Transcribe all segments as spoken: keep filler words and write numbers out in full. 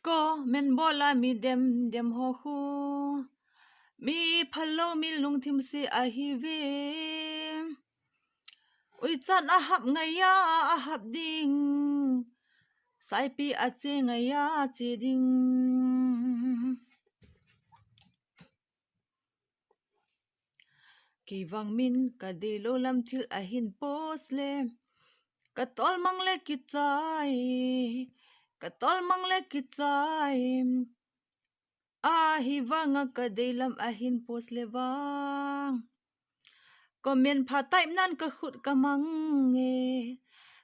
Comment bol a mi dem dem ho khu mi phalou mi lungthim se ahi ve. Uichan a hap ngai a, a hap ding. Saipi a che ngai a, che ding. Kei vang min ka deilou lam thil ahin post le, ka tolmang le kichai, ka tolmang le kichai. Ahivanga ka deilam ahin post le vang, comment pha type nan ka khut ka mang e.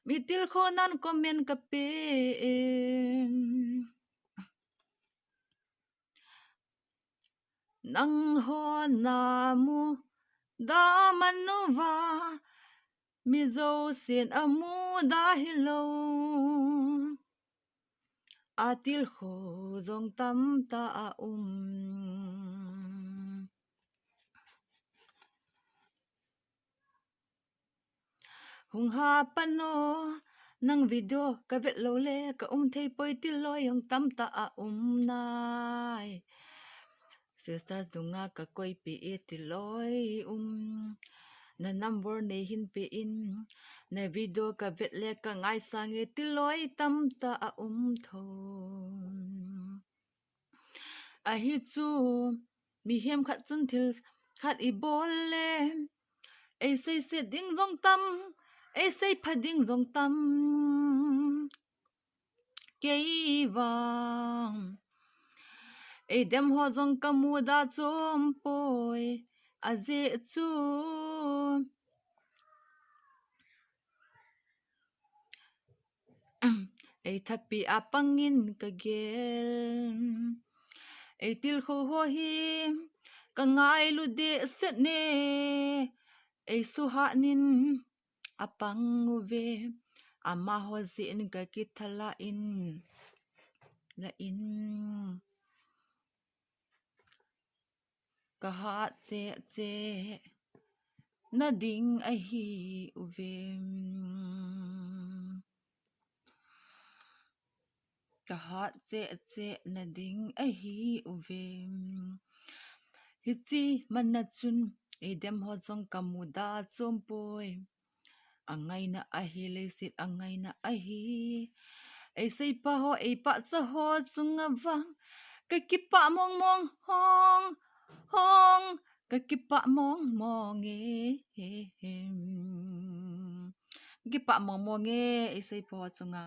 Mi tilkhou nan comment ka pe e. Nangho namuda man uva, mi jousen amuda hilou. A tilkhou jong tamtah a um. Hung ha pan o, nang video ka vet lou le ka um thei poi ti loi jong tamtah a um nai. Sisters dunga ka koipi e ti loi um. Na number nei hin pe in, na video ka vet le ka ngaisang e ti loi tamtah a um tho. Ahi chu, mihem khat chun thil khat i bol le, ei seiset ding jong tam, ei seipha ding jong tam. Kei vang ei dem ho jong ka muda chom poi, ajeh chu ei thapi a pangin ka gel. Ei tilkhou ho hi ka ngailu dehset e, ei suhat in apang uve, amaho jeh in ka kitha la in, la in. Ka hat cheh cheh na ding ahi uve. Ka hat cheh cheh na ding ahi uve. Hiche man a chun ei dem ho jong ka muda chom poi. Angaina ahi, leiset angaina ahi. Ei seipha ho, ei pahcha ho chunga vang ka kipah mong mong hong, hong, ka kipah mong mong e. Kipah mong mong e, ei seipha ho chunga.